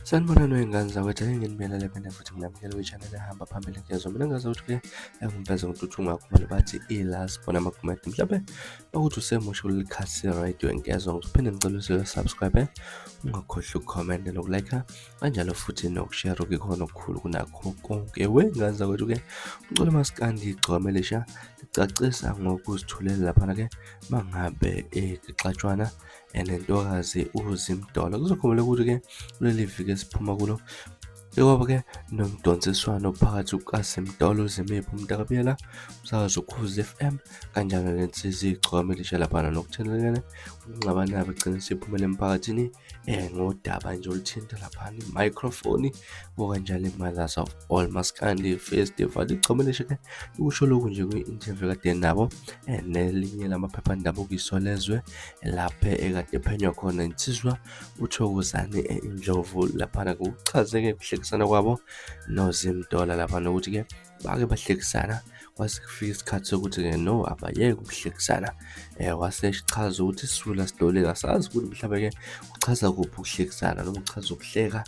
Sanibonani wey'ngane zakwethu, ake nginibingelele phinde futhi nginamukele kwi-channel ehamba phambili ngezwa. Mina ngazi ukuthi-ke engumveze ngoNtuthu Khumalo bathi i-last born amaGumede. Mhlawumbe bakuthi usemusha kuleli khasi radio ngezwa ngizophinde ngicela uze-subscribe, ungakhohlwa ukukhomenta nokulike kanjalo futhi nokushare okuyikhona okukhulu kunakho konke. Wey'ngane zakwethu-ke umculo masikandi igcokama elisha licacisa ngokuzithulela laphana-ke mangabe exatshwana nentokazi uZimdollar. Kuzokhumbuleka ukuthi-ke kuleli viki esiphuma kulo bekwaba-ke nomdonsiswano phakathi kukaZimdollar uZimiphi uMntakabiyela umsakazo Ukhozi FM kanjalo nensizwa igcokama elisha laphana nokuthelelene ukungxabana yabo egcine isiphumele emphakathini ngodaba nje oluthinta laphana i-microphone okanjalo i-Mothers of All Maskandi Festival. Igcokama elisha-ke likusho lokhu nje kwi-interview kade nabo nelinye lamaphephandaba okuyiSolezwe lapho ekade ephenywa khona insizwa uThokozani Ndlovu laphana kuchazeke ukuhlekisana kwabo noZimdollar laphana ukuthi-ke bake bahlekisana kwase kufika isikhathi sokuthi-ke no abayeke ukuhlekisana wase echaza ukuthi isisulu asidoleki asazi ukuthi mhlawumbe-ke uchaza kuphi ukuhlekisana noma uchaza ukuhleka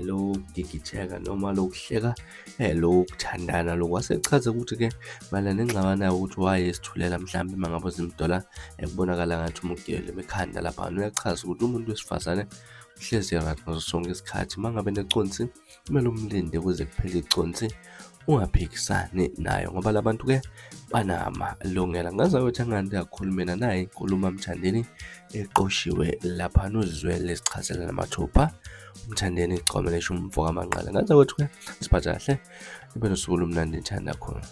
lokugigitheka noma lokuhleka lokuthandana lokhu. Wasechaza ukuthi-ke mayelana nengxabano yabo ukuthi wayesithulela mhlawumbe uma ngabe uZimdollar kubonakala ngathi umugele ekhanda laphana. Uyachaza ukuthi umuntu wesifazane uhlezi right ngaso sonke isikhathi, uma ngabe neconsi kumele umlinde kuze kuphele iconsi ungaphikisani nayo ngoba la bantu-ke banamalungelo. Ngaze ukuthi angandi kakhulu mina naye inkulumo Mthandeni eqoshiwe laphana uzizwele sichazela namathupha uMthandeni igcome lesho umfo kaManqele. Ngaze kwethu-ke siphathe kahle ibe nosuku olumnandi ngithanda khona.